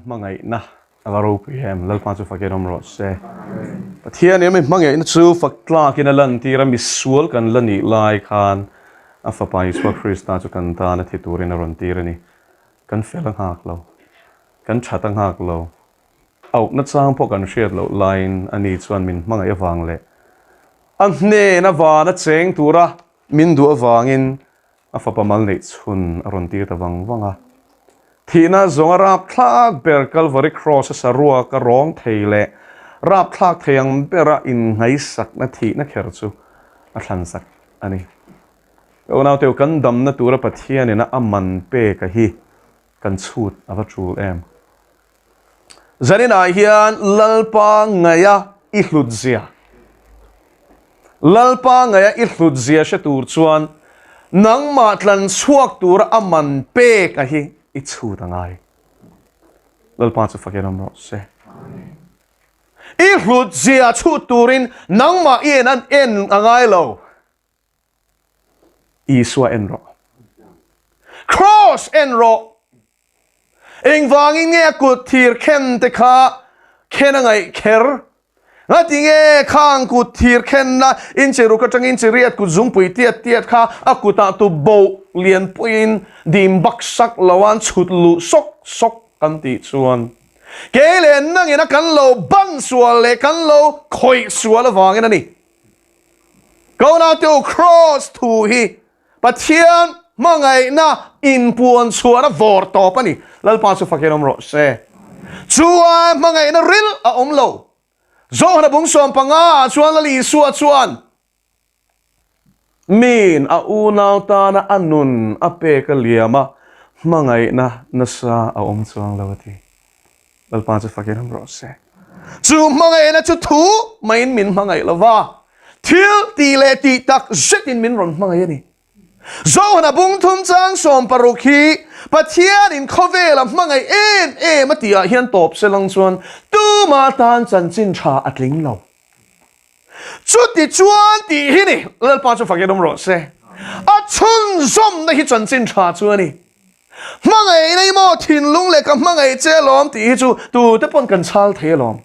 hmangaihna a va ropui em? Lalpa chu fakin awm rawh se. Pathian in mi hmangaihna chu fak tlakin a lantir a, misual kan la nih lai khan a Fapa Isua Krista chu kan tan a thi turin a rawn tir a ni. Kan fel a nghak lo, kan that a nghak lo, auhna chang pawh kan hriat loh laiin ani chuan min hmangaih avang leh a hnena vana cheng tura min duh avangin A fapa mal neih chhun a rawn tir ta vang vang a. Thihna zawnga rapthlak ber Kalvari Kraws a saruak a rawng thei leh rapthlak thei ang bera innghaisakna thihna kher chu a thlansak a ni. Ka unauteu kan damna tura Pathianina a man pek a hi kan chhut a va tul em? Zaninah hian Lalpa ngaia i hlut zia Lalpa ngaia i hlut zia hre tur chuan nangmah tlan chhuak tura a man pek a hi i chhut a ngai. Lalpa chu fakin awm rawh se. I hlut zia chhut turin nangmah i en an en a ngai lo. Isua en rawh. Cross en rawh. Engvangin nge a kut thir khen te kha khen a ngaih kher? Ngati nge khang kut thir khenna inchi ruk atangin chi riat kut zungpui tiat tiat kha a kutah tu boh lianpuiin dim bak sak loan chhut luh sawk sawk kan tih chuan kei leh nangin a kan lo ban sual leh kan lo khawih sual avangin a ni. Kaunate u Kraws thu hi Pathian hmangaihna inpuan chhuahna vawr tawp a ni. Lalpa chu fakin awm rawh se. Chu ai hmangaihna ril a awm lo. Zohana bung 15 ah chuan Lal Isua chuan Min a unau tana a nun a pek a liam a, hmangaihna nasa a awm chuang lo a ti. Lalpa chu fakin awm rawh se. Chu hmangaihna chu thu maiin min hmangaih lo va, thil tih leh tih tak zetin min rawn hmangaih a ni. Zohana bung thum chang 60 hi Pathianin khawvela hmangaih em em a tihah hian tawp se lang chuan tuma tan chanchin tha a tling lo. Chuti chuan tih hi ni, Lalpa chu fakin awm rawh se. A chhunzawmna hi chanchin tha chu a ni. Hmangaih nei maw thinlung leh ka hmangaih che alawm tih hi chu tute pawn kan chhal thei alawm.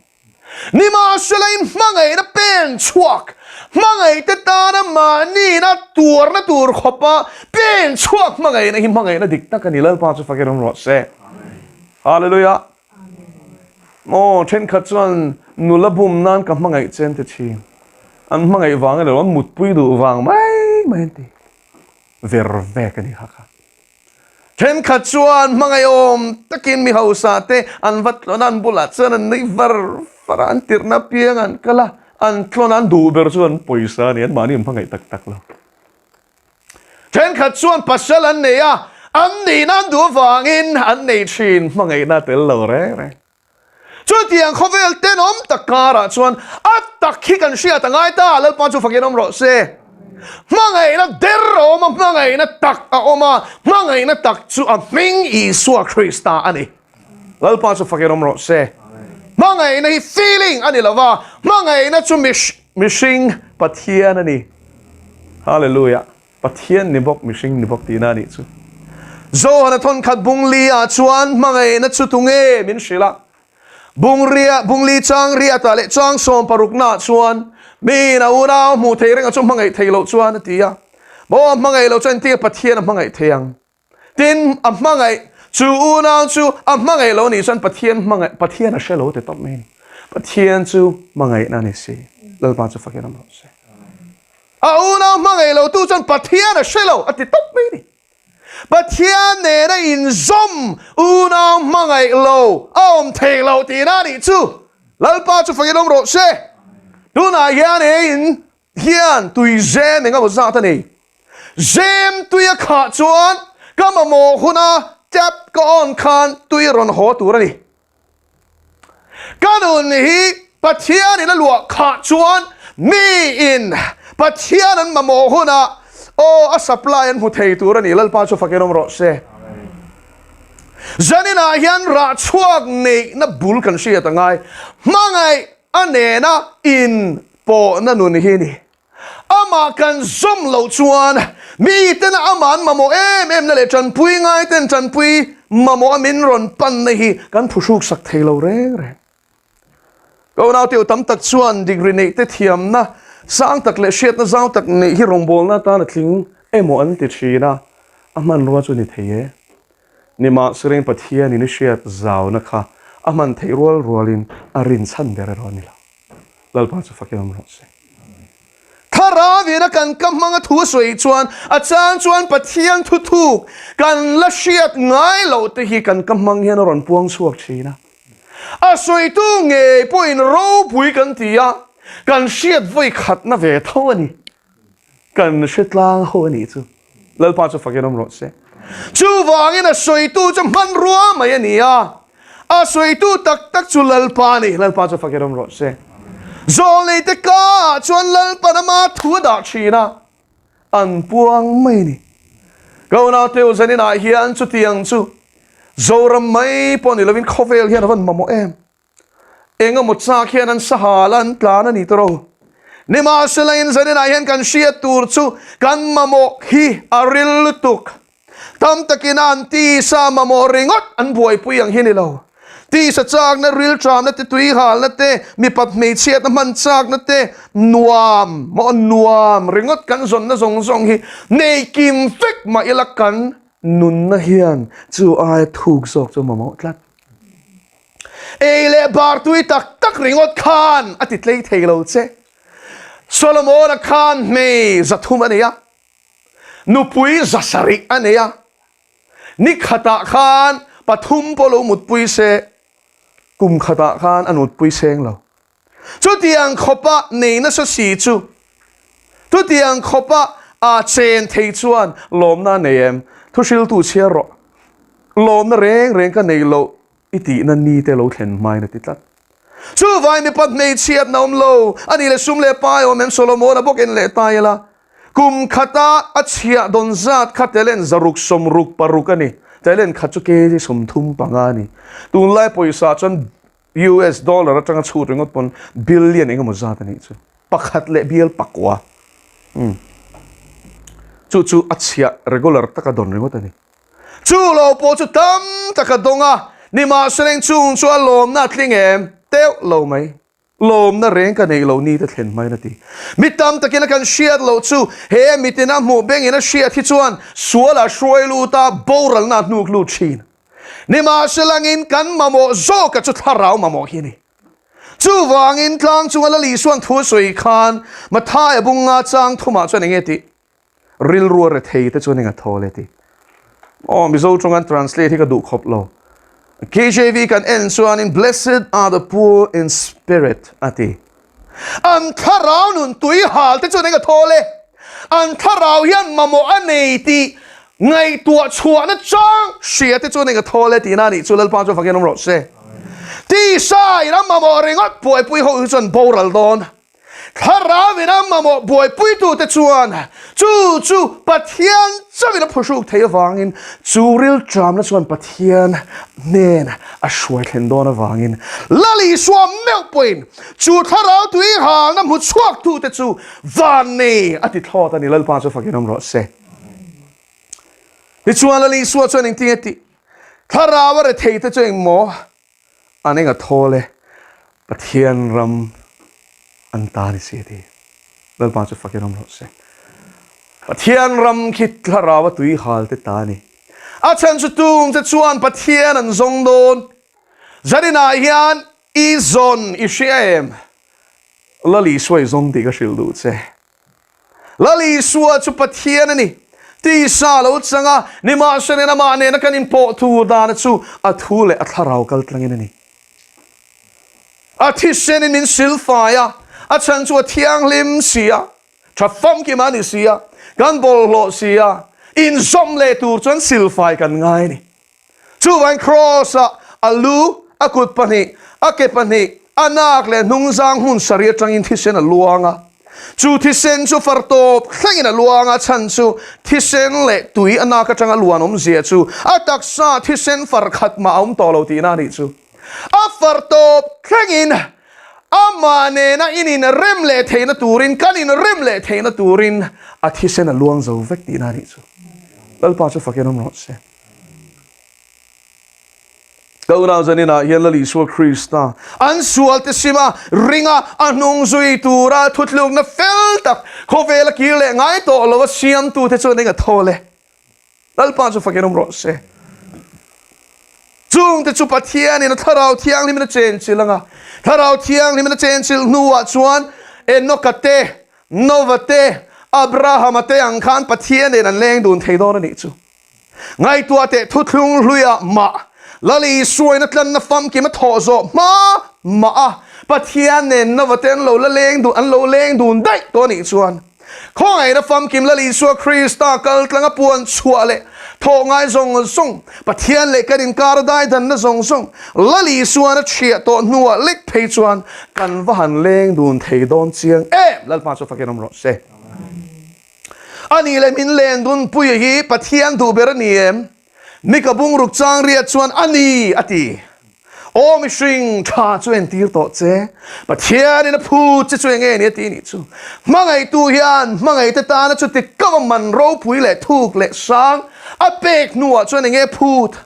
Nimahsela in hmangaihna pen chhuak, hmangaih te tana mahniina tuarna tur khawpa pen chhuak hmangaihna hi hmangaihna dik tak a ni. Lalpa chu fakin awm rawh se. Hallelujah. Aw, thenkhat chuan nula bum nan ka hmangaih che an ti thin. An hmangaih vang a ni lo, an mutpui duh vang mai mai an ti. Ver vek a ni kha kha. Thenkhat chuan hmangaihawm takin mi hausa te an va tlawn a, an bulah chuan an nui var var a, an tirhna apiang an kal a, an tlawn a, an duh ber chu an pawisa a ni, anmahni an hmangaih tak tak lo. Thenkhat chuan pasal an nei a, an nihna an duh avangin an nei thin, hmangaihna a tel lo reng reng. Chutiang khawvel tenawm tak karah chuan a tak hi kan hriat a ngai ta, Lalpa chu fakin awm rawh se. Hmangaihna der a awm a, hmangaihna tak a awm a, hmangaihna tak chu a hming Isua Krista a ni. Lalpa chu fakin awm rawh se. Hmangaihna hi feeling a ni lo va, hmangaihna chu mihring Pathian a ni. Hallelujah. Pathian ni bawk, mihring ni bawk tihna a nih chu. Johana thawnkhat bungli ah chuan hmangaihna chu tunge min hrilh a? Bungria, bungli chang riatah leh chang 60 nah chuan miin a unau hmuh theih rengah chu hmangaih theih loh chuan a ti a. Maw a hmangaih loh chuan engtin nge Pathian a hmangaih thei ang? Tin, a hmangaih, chu unau chu a hmangaih lo nih chuan Pathian hmangaih, Pathian a hre lo ti tawp mai a ni. Pathian chu hmangaihna a ni si. Lalpa chu fakin awm rawh se. A unau hmangaih lo tu chuan Pathian a hre lo a ti tawp mai a ni. Pathian nena inzawm unau hmangaih lo a awm thei lo tihna a nih chu. Lalpa chu fakin awm rawh se. Tunah hian he in hian tui zem eng emaw zat a nei. Zem tui a khah chuan ka mamawh huna tap ka on khan tui a rawn haw tur a ni. Ka nun hi Pathian in a luah khah chuan mi in Pathian an mamawh hunah aw a supply an hmu thei tur a ni. Lalpa chu fakin awm rawh se. Zaninah hian rah chhuak neihna bul kan hriat a ngai. Hmangaih a nena in pawhna nun hi a ni. Amah kan zawm loh chuan mitena amah an mamawh em em na leh tanpui ngaiten tanpui mamawh a min rawn panna hi kan phuhruk sak thei lo reng reng. Ka unauteu tam tak chuan degree neih te thiamna sang tak leh hriatna zau tak neih hi rawngbawlna atan a tling emaw an ti thin a, a hmanrua chu ni thei e. Nimahselain Pathianin i hriat zauna kha a hman theih rual rualin a rinchhan ber erawh a ni lo. Lalpa chu fakin awm rawh se. Thlarau ina kan ka hmanga thu a sawi chuan a chang chuan Pathian thu thuk kan la hriat ngai loh te hi kan ka hmang hian a rawn puang chhuak thin a. A sawitu ngei pawhin ropui kan ti a, kan hriat vawi khatna ve tho a ni. Kan hre tlang ho a nih chu. Lalpa chu fakin awm rawh se. Chuvangin a sawitu chu hmanrua mai a ni a, a sawitu tak tak chu Lalpa a ni. Lalpa chu fakin awm rawh se. Zawlneite kaah chuan Lalpan ama thu a dah thin a, an puang mai a ni. Ka unaute u zaninah hian chutiang chu Zoram mai pawh ni lovin khawvel hian a van mamawh em. Eng emaw chak hian an sahal a, an tlan a ni tawh ro. Nimahsela in zaninah hian kan hriat tur chu kan mamawh hi a ril lutuk. Tam takin a an tisa mamawh ringawt an buaipui ang hi ni lo. Tisa chakna, rilṭamna te, tuihalna te, mipat hmeichhiatna hman chakna te, nuam maw nuam ringawt kan zawnna zawng zawng hi nei kim vek mah ila kan nunna hian chu aia thuk zawk chu mamawh tlat. Ei leh bar tui tak tak ringawt khan a ti tlei thei lo che. Solomon-a khan hmei 300 a nei a, nupui 700 a nei a, ni khatah khan pathum pawh lo mutpui se, kum khatah khan a nutpui seng lo. Chutiang khawpa nei nasa si chu, chutiang khawpa a chen thei chuan lawmna a nei em? Thuhriltu chhiar rawh. Lawmna reng reng ka nei loh i tihna ni te lo thlen hmain a ti tlat. Chuvai mipa hmeichhiatna awm lo, a nih leh sum leh pai awm em Solomon-a bawk en leh ta ila, kum khata a chhiah dawn zat kha talent 666 a ni. Talent khat chu kg 35 a ni. Tunlai pawisa chuan US dollar atanga chhut ringawt pawn billion engemaw zat a nih chu. Pakhat leh bial pakua. Umm. Chu chu a chhiah regular taka dawn ringawt a ni. Chu lo pawh chu tam taka dawng a, nimahsela eng chung chu a lawmna a tling em? Teuh lo mai. Lawmna reng ka neih loh ni te thlen hmain a ti. Mi tam takin a kan hriat loh chu he mitin a hmuh bengin a hriat hi chuan sualah hruai lut a, boralna a hnuk lut thin. Nimahselangin kan mamawh zawka chu thlarau mamawh hi a ni. Chuvangin tlang chunga Lal Isuan thu a sawi khan Mathaia bunga chang thumah chuan enge tih? Rilru a rethei te chuan eng a thawl e tih. Aw Mizo tawng an translate hi ka duh khawp lo. KJV kan en chuanin Blessed are the poor in spirit a ti. An thlarau nun tui hal te chuan eng a thawl e? An thlarau hian mamawh a nei tih ngaihtuah chhuahna chang hria te chuan eng a thawl e tihna a nih chu Lalpa chuan fakin awm rawh se. Tisa in a mamawh ringawt buaipui ho hi chuan boral dawn. Thlarau in a mamawh buaipuitute chuan chu chu Pathian chauhin a phuhruk theih avangin chu rilṭamna chuan Pathian hnen a hruai thlen dawn avangin Lal Isua meuh pawhin chu thlarau tui halna hmu chhuaktute chu van nei a ti thlawt a ni. Lalpa chu fakin awm rawh se. Tichuan Lal Isua chuan engtin nge tih? Thlarau a retheite chu engmaw? An eng a thawl e, Pathian ram an ta ni si a ti. Lalpa chu fakin awm rawh se. Pathian ram khi thlarau a tui hal te ta a ni. A chhan chu tung che chuan Pathian an zawng dawn. Zaninah hian i zawn i hria em? Lal Isua i zawng tih ka hrilh duh che. Lal Isua chu Pathian a ni. Tisa lo chang a, nimahsela amah nena kan inpawh tur dana chu a thu leh a thlarau kal tlangin a ni. A thisenin min silfai a, a chhan chu a thianghlim si a, tha famkim a ni si a, kan bawlhhlawh si a, inzawm leh tur chuan silfai kan ngai a ni. Chuvangin Kraws-ah a lu, a kut pahnih, a ke pahnih, a nak leh hnungzang hmun sarih atangin thisen a luang a. Chu thisen chu far tawp thlengin a luang a, chhan chu thisen leh tui a nak atanga luan awmzia chu a taksa thisen far khat mah a awm tawh lo tihna a nih chu. A far tawp thlengin. Amah nena in inrem leh theihna turin, kan inrem leh theihna turin a thisen a luang zo vek tihna a nih chu. Lalpa chu fakin awm rawh se. Ka unau zaninah hian Lal Isua Krista an sualte sima ringa a hnung zui tura thutlukna fel tak khawvela kir leh ngai tawh lo a siamtute chuan eng a thawl e. Lalpa chu fakin awm rawh se. Chungte chu Pathianin a Thlarau Thianghlimin a chenchilh ang a, Thlarau Thianghlimin a chenchilh hnuah chuan Enoka te, Nova te, Abrahama te ang khan Pathian nen an leng dun thei dawn a nih chu. Ngaihtuah teh thuthlung hluiah mah Lal Isuain a tlanna famkim a thawh zawh hma mah a Pathian nen Nova te an lo la leng dun an lo leng dun daih tawh a nih chuan Khawngaihna famkim Lal Isua Krista kal tlanga puan chhuah leh thawh ngai zawng zawng, Pathian leh kan inkar a daidanna zawng zawng Lal Isuan a chhiah tawh hnuah lek phei chuan kan va han leng dun thei dawn chiang em! Lalpa chu fakin awm rawh se. A nih leh min len dun puia hi Pathian duh ber a ni em? Mika bungruk chang riat chuan a ni a ti. Aw mihring tha chu entir tawh che, Pathianin a phut che chu enge ni a ti nih chu. Hmangaihtu hian hmangaihte tana chuti kava man ropui leh thuk leh sang a pek hnuah chuan enge phut?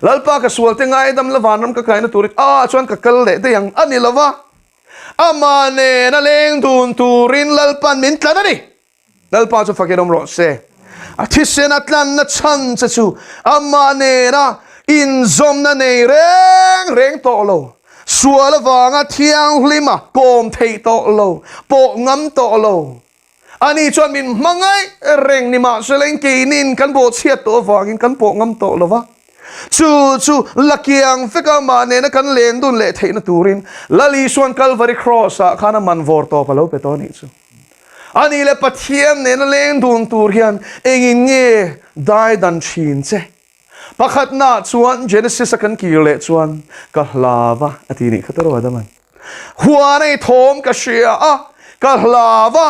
Lalpa ka sualte ngaidam la vanram ka kaina turin ah chuan ka kal leh daih ang a ni lova, amah nena leng dun turin Lalpan min tlan a ni. Lalpa chu fakin awm rawh se. A thisen a tlanna chhan che chu amah nena inzawmna nei reng reng tawh lo, sual avanga thianghlima kawm theih tawh lo, pawh ngam tawh lo. Ani chuan min hmangaih reng ni mahse leng keinin kan bawhchhiat tawh avangin kan pawh ngam tawh lo va. Chu chu lakiang veka amah nena kan len dun leh theihna turin Lal Isuan Kalvari Kraws-ah khan a man vawr tawp a lo pe tawh a nih chu. A nih leh Pathian nena leng dun tur hian engin nge dai dan thin che? Pakhatnaah chuan Genesis a kan kir leh chuan ka hlau a a ti nih kha tawrh Adaman. Huan ei thawm ka hria a, ka hlau a,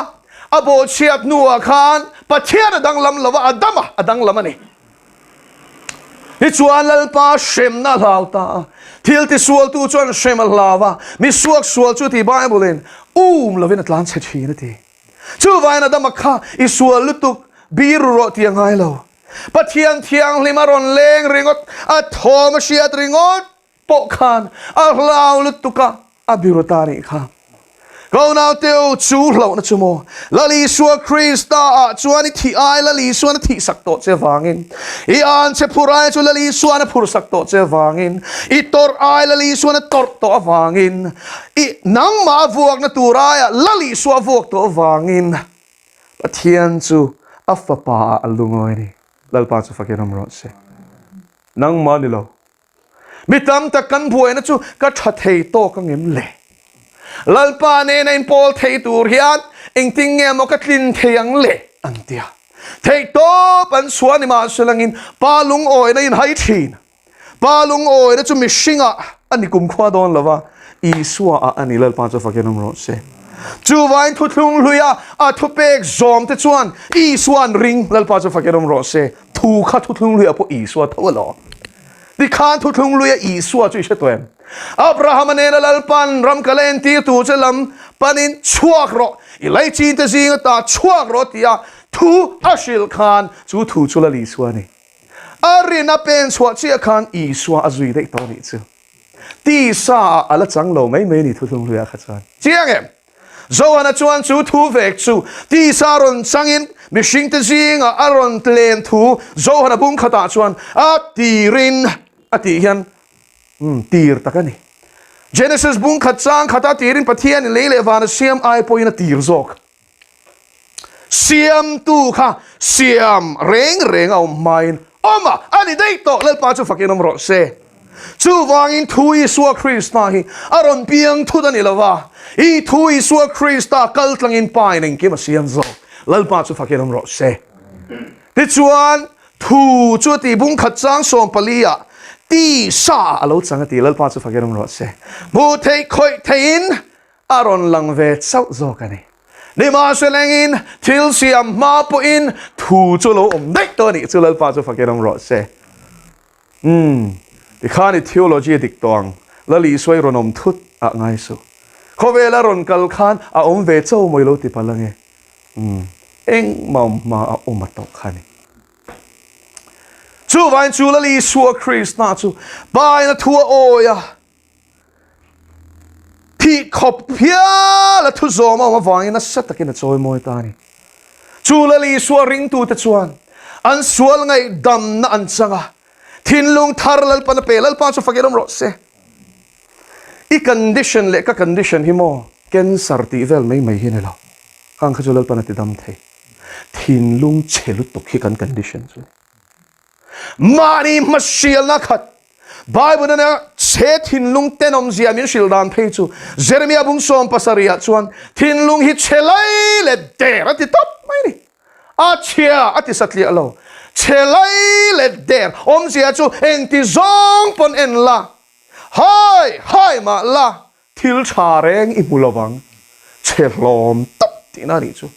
a bawhchhiat hnuah khan Pathian a danglam lo a, Adama a danglam a ni. Tichuan Lalpa hremna a hlau ta a, thil tisualtu chuan hrem a hlau a, mi suaksual chu ti Bible-in um lovin a tlan chhe thin a ti. Chuvain Adama kha i sual lutuk biru rawh ti a ngai lo. Pathian thianghlim a rawn leng ringawt, a thawm a hriat ringawt. Pawh khan a hlau lutuk a, a biru ta nih kha. Ka unaute u, chu hlauhna chu maw? Lal Isua Krista ah chuan i thih ai Lal Isuan a thihsak tawh che vangin, i anchhe phur ai chu Lal Isuan a phursak tawh che vangin, i tawrh ai Lal Isuan a tawrh tawh avangin, i nangmah a vuakna tur aia Lal Isua a vuak tawh avangin, Pathian chu a fapa ah a lungawi a ni. Lalpa chu fakin awm rawh se. Nangmah ni lo. Mi tam tak kan buaina chu ka tha thei tawk angem le? Lalpa nena inpawl thei tur hian engtin nge maw ka tlin thei ang le? an ti a. Theih tawp an chhuah ni mahse langin pa lungawina in hai thin. Pa lungawina chu mihringah a ni kumkhua dawn lo va, Isua ah a ni Lalpa chu fakin awm rawh se. Chuvain thuthlung hluia a thupek zawm te chuan Isua an ring Lalpa chu fakin awm rawh se. Thu kha thuthlung hluiah pawh Isua tho a lo. Tikhan thuthlung hluia Isua chu i hre tawh em? Abrahama nena Lalpan ram ka la entir tur che lam panin chhuak rawh, i laichin te zinga ta chhuak rawh tia thu a hrilh khan chu thu chu Lal Isua a ni. A rin a pen chhuah chiah khan Isua a zui daih tawh a nih chu. Tisa ah a la chang lo mai mai a ni thuthlung hluiah kha chuan. Chiang em? Johana chuan chu thu vek chu tisa rawn changin mihringte zingah a rawn len thu Johana bung khatah chuan a tirin a tih hian umm tir tak a ni. Genesis bung khat chang khata tirin Pathianin lei leh van a siam ai pawhin a tir zawk. Siamtu kha siam reng reng a awm hmain awm a, a ni daih tawh, Lalpa chu fakin awm rawh se. Chuvangin thu Isua Krista hi a rawn piang thut a ni lo va, i thu Isua Krista kal tlangin Pa in engkim a siam zawk, Lalpa chu fakin awm rawh se. Tichuan, thu chu a ti bung khat chang 14 ah tisa a lo chang a ti, Lalpa chu fakin awm rawh se. Hmuh theih khawih theihin a rawn lang ve chauh zawk a ni. Nimahselengin thil siam hma pawhin thu chu lo awm daih tawh a nih chu Lalpa chu fakin awm rawh se. Umm, tikhan i theology a dik tawh ang, Lal Isua i rawn awm thut ah ngai suh. Khawvela rawn kal khan a awm ve cho maw i lo ti palh ange. Umm, engmah awm hma a awm a tawh kha a ni. Chuvain chu Lal Isua Krista chu Pain a thu a awi a, thih khawp hial a thu zawm a awm avangin nasa takin a chawimawi ta a ni. Chu Lal Isua ringtute chuan an sual ngaihdamna an chang a, thinlung thar Lalpan a pe, Lalpa chu fakin awm rawh se. I condition leh ka condition hi maw cancer tih vel mai mai hi a ni lo. Khang kha chu Lalpan a ti dam thei. Thinlung chhe lutuk hi kan condition chu a ni. Mahni hmasialna khat Bible ina chhe thinlung tenawmzia min hrilh dan phei chu Jeremia bung 70 ah chuan thinlung hi chhe lai leh der a ti tawp mai a ni. A chhia a ti satliah lo. Chhe lai leh der awmzia chu engti zawng pawn en la, hai hai mah la thil tha reng i hmu lovang. Chhe hlawm tawp tihna a nih chu.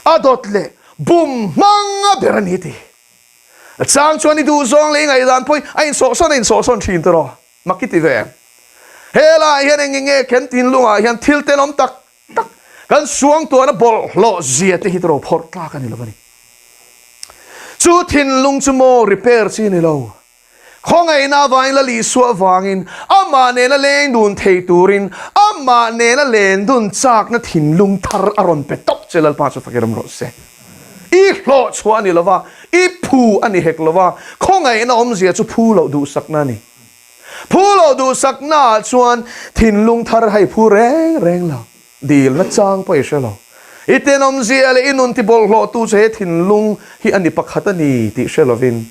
A dawt leh bum hmang a ber a ni ti. A chang chuan i duhzawng leh i ngaihdan pawh hi a insawhsawn a insawhsawn thin tawh. Mak i ti ve. Helaiah hian eng nge kan thinlungah hian thil tenawm tak tak kan suangtuahna bawlhhlawh zia te hi tawh phawrh tlak a ni lo a ni. Chu thinlung chu maw repair chi a ni lo. Khawngaihna avangin Lal Isua avangin amah nena leng dun thei turin amah nena len dun chakna thinlung thar a rawn pe tawp che Lalpa chu fakin awm rawh se. I hlawh chhuah a ni lo va, i phu a ni hek lo va, khawngaihna awmzia chu phu loh duhsakna a ni. Phu loh duhsakna ah chuan thinlung thar hei phu reng reng lo, dilna chang pawh i hre lo. I tenawmzia leh i nun ti bawlhhlawh tu chu he thinlung hi a ni pakhat a ni tih hre lovin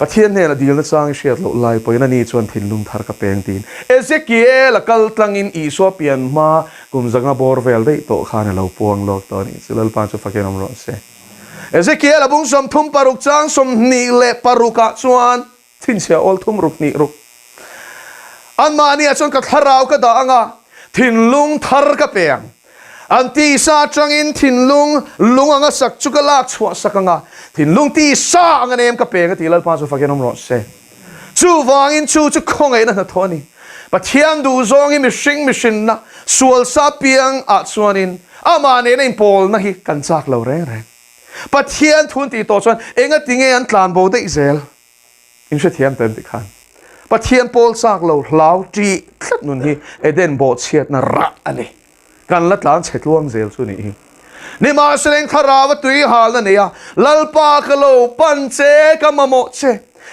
Pathian hnenah dilna chang i hriat loh lai pawhin ani chuan thinlung thar ka peng tiin Ezekiel a kal tlangin Isua pian hma kum zanga bawr vel daih tawh khan a lo puang lawk tawh a nih chu. Lalpa chu fakin awm rawh se. Ezekiel a bung 36 chang 26 ah chuan Thinchhia awl thum ruk hnih ruk. Anmahni ah chuan ka thlarau ka dah ang a, thinlung thar ka pe ang. An tisa atangin thinlung lung anga sak chu ka lak chhuah sak ang a, thinlung tisa anga nem ka pe ang a ti Lalpa chu fakin awm rawh se. Chuvangin chu chu khawngaihna hnathawh a ni. Pathian duhzawng hi mihring mihrinna sual sa piang ah chuanin amah nena inpawlna hi kan chak lo reng reng. Pathian thun tih tawh chuan engati nge an tlanbo daih zel? In hrethiam ta em ti khan Pathian pawl chak lo hlau ṭih tlat nun hi Eden bawhchhiatna rah a ni. Kan la tlan chhe tluang zel chu nih hi. Nimahsela in thlarau a tui halna nei a, Lalpa ka lo pan che, ka mamawh che,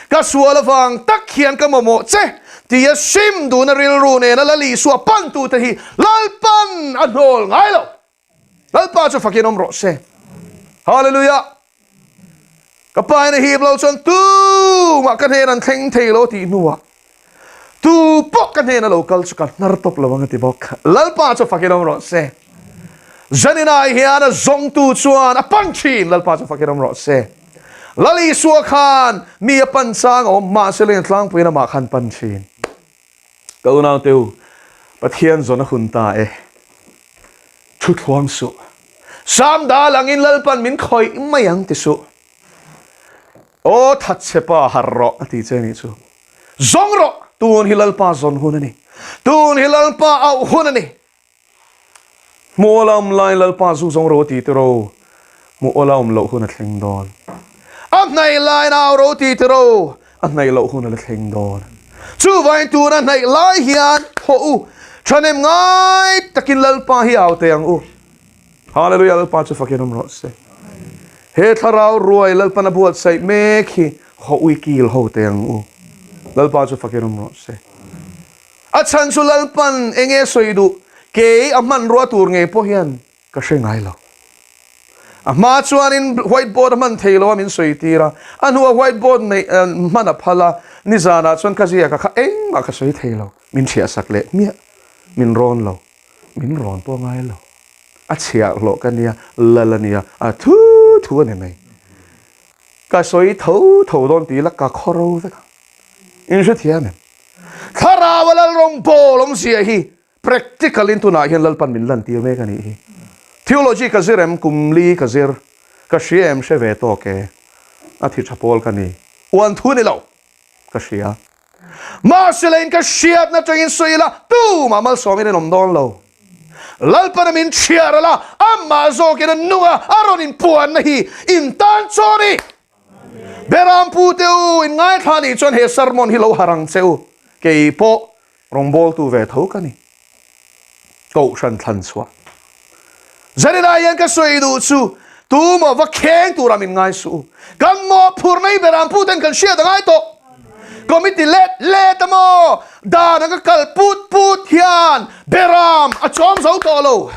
ka sual avang tak hian ka mamawh che tia sim duhna rilru nena Lal Isua pantute hi Lalpan a hnawl ngai lo. Lalpa chu fakin awm rawh se. Hallelujah! Ka pa in a hip lo chuan tumah ka hnen an thleng thei lo tih hnuah tu pawh ka hnen a lo kal chu ka hnar tawp lo ang a ti bawk. Lalpa chu fakin awm rawh se. Zaninah hian a zawngtu chuan a pan thin. Lalpa chu fakin awm rawh se. Lal Isua khan mi a pan chang a awm mahse leng tlangpuiin amah khan pan thin. Ka unaute u, Pathian zawn a hun ta e. Thu thluang suh. Sam dal angin Lalpan min khawih mai ang ti suh. Aw thatchhe pa harh rawh a ti che nih chu. Zawng rawh! Tun hi Lalpa zawn hun a ni. Tun hi Lalpa auh hun a ni. Hmuh awla awm laiin Lalpa zu zawng ro a ti tiro, hmuh awla awm loh hun a thleng dawn. A hnaih laiin au ro ti tiro, a hnaih loh hun a la thleng dawn. Chuvangin tuna hnaih lai hian thawh u, thahnem ngai takin Lalpa hi au teh ang u. Hallelujah Lalpa chu fakin awm rawh se. He thlarau ruai Lalpan a buatsaih mek hi haw ui kil ho teh ang u. Lalpa chu fakin awm rawh se. A chhan chu Lalpan enge sawi duh kei a hmanrua tur ngei pawh hian ka hre ngai lo. A hma chuanin white board a hman thei lo a min sawi tir a, a hnuah white board nei hman a phal a, nizanah chuan ka ziak a kha engmah ka sawi thei lo, min thiahsak leh hmiah, min rawn lo, min rawn pawh ngai lo. A chhiahhlawh ka nia, lal a nia, a thu thu a ni mai. Ka sawi tho tho dawn ti ila ka khawro vek ang. In hrethiam em? Thlarau a lal rawngbawl awmzia hi practical in tunah hian Lalpan min lantir mek a nih hi. Theology ka zir em? Kum li ka zir. Ka hria em? Hre ve tawk e. A thi tha pawl ka ni. Uan thu ni lo. Ka hria. Mahse leiin ka hriatna atangin sawi ila, tumah malsawmin an awm dawn lo. Lalpana min chhiar ala, amah zawkin a nung a, a rawn inpuanna hi in tan chaw a ni. Berampu te u, in ngaithla nih chuan he sermon hi lo harh ang che u. Kei pawh rawngbawltu ve tho ka ni. Kohhran thlan chhuah. Zaninah hian ka sawi duh chu tumaw va kheng tura min ngai suh u. Kan mawhphurna hi Berampu ten kan hriat a ngai tawh. Committee let let a maw? Dan anga kal put put hian Beram a chawm zo tawh lo.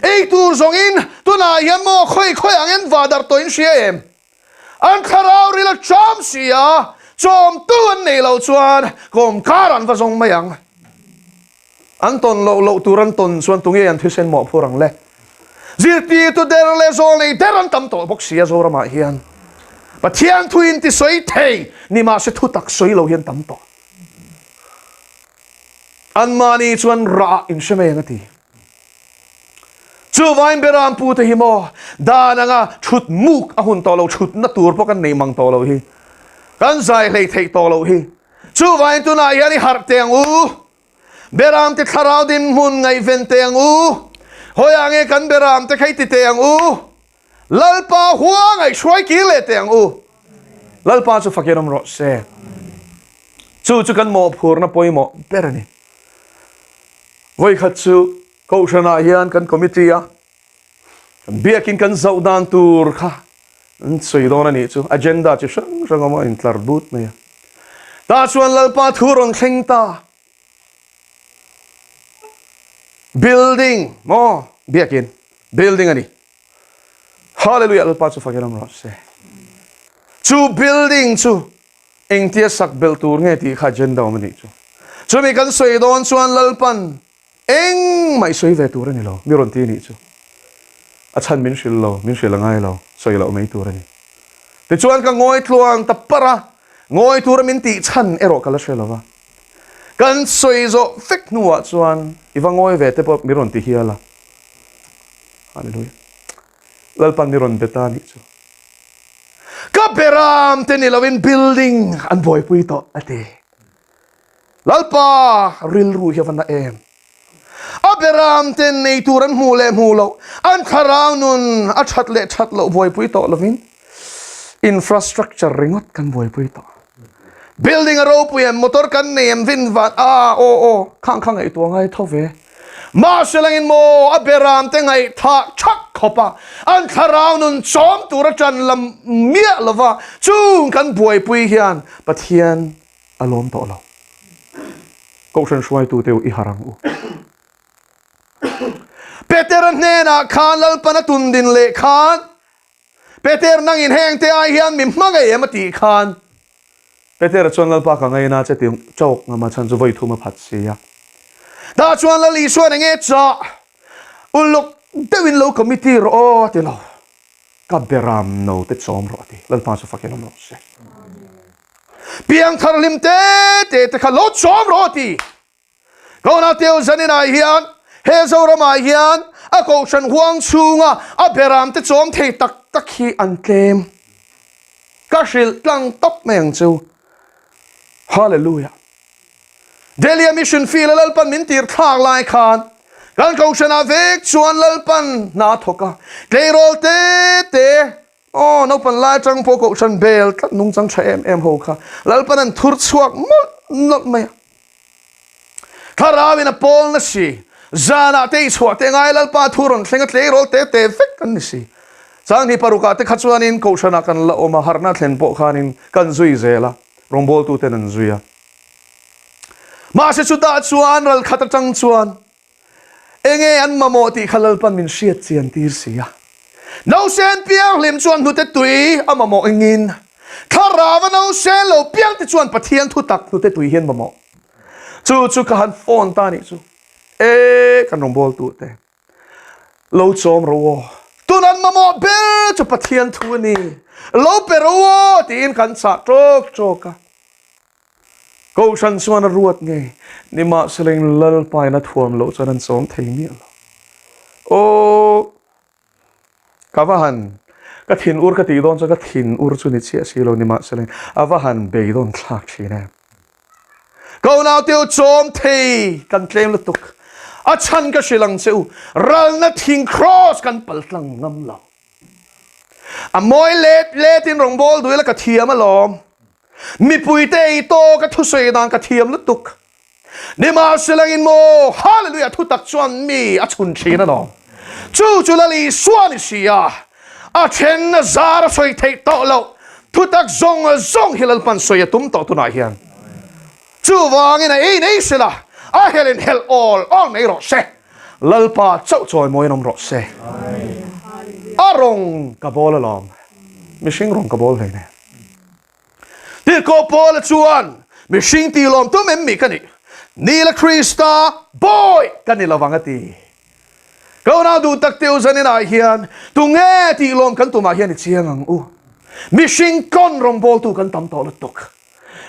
Ei tur zawngin tunah hian maw khawi khawi angin vadar tawhin hria em? An thlarau ril a cham si a, chawmtu an nei loh chuan kawmkar an va zawng mai ang. An tawn loh loh tur an tawn chuan tunge an thisen mawhphur ang le? Zirtirtu der leh zawlnei der an tam tawh bawk si a Zoramah hian. Pathian thu in ti sawi thei ni mahse thu tak sawi lo hian tam tawh. Anmahni chuan rah in hre mai ang a ti. Chuvain Beram pute hi maw dan anga thut muk a hun tawh lo, thutna tur pawh kan nei mang tawh lo hi, kan zai hlei theih tawh loh hi. Chuvain tunah hian i harh teh ang u, Beram te thlarau dinhmun ngaihven teh ang u, hawiah nge kan Beram te kha i ti teh ang u, Lalpa hua ngaihhruai kir leh teh ang u. Lalpa chu fakin awm rawh se. Chu chu kan mawhphurna pawimawh ber a ni. Vawikhat chu Kohhranah hian kan committee a kan biakin kan zoh dan tur kha an sawi dawn a nih chu agenda chi hrang hrang awm a intlar but mai a. Tah chuan Lalpa thu rawn thleng ta. Building maw biakin building a ni. Hallelujah Lalpa chu fakin awm rawh se. Chu building chu Engtia sak belh tur nge tih kha agenda awm a nih chu. Chumi kan sawi dawn chuan Lalpan engmah i sawi ve tur a ni lo, mi rawn ti a nih chu. A chhan min hrilh lo, min hrilh a ngai lo, sawi loh mai tur a ni. Tichuan ka ngawi tluang ta parh a, ngawi tura min tih chhan erawh ka la hre lo va. Kan sawi zawh vek hnuah chuan i va ngawi ve te pawh mi rawn ti hial a. Hallelujah. Lalpan mi rawn be ta a nih chu. Ka beram te ni loin building an buaipui tawh a ti. Lalpa rilru hi a va na em. A beram ten nei tur an hmuh leh hmuh loh, an thlarau nun a that leh that loh buaipui tawh lovin infrastructure ringawt kan buaipui tawh. Building a ropui em, motor kan nei em, vin van a aw aw khang kha ngaihtuah ngai tho ve. Mahse langin maw a beram te ngaihthah thak khawp a, an thlarau nun chawm tur a tan lam miah lova chung kan buaipui hian Pathian a lawm tawh lo. Kohhran hruaitute u i harh ang u. Petera hnenah khan Lalpan a tundin leh khan Peter nangin heng te ai hian mi hma ngei em a tih khan Petera chuan Lalpa ka ngaina che ti chawk ngam a chhan chu vawi thum a phat si a. Tah chuan Lal Isuan enge chah uluk deuhin lo committee rawh aw a ti lo. Ka beram no te chawm rawh a ti. Lalpa chu fakin awm rawh se. Piangthar hlim te te te kha lo chawm rawh a ti. Kona Teo Zaninah hian he Zoramah hian a kohhran huang chhunga a beram te chawm thei tak tak hi an tlem. Ka hrilh tlang tawp mai ang chu. Hallelujah. Delhi a mission field a Lalpan min tir thlak lai khan kan kohhranah vek chuan Lalpan hna a thawk a, tleirawl te te Aw, naupan lai atang pawh kohhran bel tlat nungchang tha em em ho kha Lalpan an thur chhuak mawlh nawlh mai a. Thlarauin a pawl na si, zanah te i chhuah te ngai Lalpa thu rawn thleng a tleirawl te te vek kan ni si. Changhnih parukah te kha chuanin kohhranah kan la awm a, harhna thlen pawh khanin kan zui zel a, rawngbawltuten an zui a. Mahse chutah chuan ralkhat atang chuan Enge an mamawh tih kha Lalpan min hriat chian tir si a. Nausen pianghlim chuan hnute tui a mamawh engin, Thlarau a nausen lo piang te chuan Pathian thu tak hnute tui hian mamawh. Chu chu ka han phone ta nih chu. E kan rawngbawltu te lo chawm ro aw. Tun an mamawh ber chu Pathian thu a ni. Lo pe ro aw tiin kan chah tawk tawk a. Kohhran chuan a ruat ngei, nimahsela Lalpain a thuam loh chuan an chawm thei miah lo. Aw, ka va han, ka thin ur ka tih dawn chuan ka thin ur chu ni chiah si lo, nimahsela a va han beidawn thlak thin em. Ka unaute u chawm thei kan tlem lutuk. A chhan ka hrilh ang che u, ralna thing kraws kan pal tlang ngam lo. A mawi let letin rawngbâwl duh ila ka thiam alawm. Mipuite ei tawk a thusawi dan ka thiam lutuk. Nimahselangin maw, Hallelujah, thutak chuan mi a chhun thin alawm. Chu chu Lal Isua ni si a, a then a zar a sawi theih tawh loh. Thutak zawng zawng hi Lalpan sawi a tum tawh tunah hian. Chuvangin a ei nei sela, a helin helh awl awl mai rawh se. Lalpa chauh chawimawiin awm rawh se. A rawng ka bawl alawm. Mihring rawng ka bawl hleinem. Tirhkoh Paula chuan, Mihring tih lawm tum em mi ka nih? Nila Krista bawi ka ni lovang a ti. Ka unau duh tak teu zaninah hian tunge tih lawm kan tumah hian i chiang ang u. Mihring kawn rawngbawltu kan tam tawh lutuk.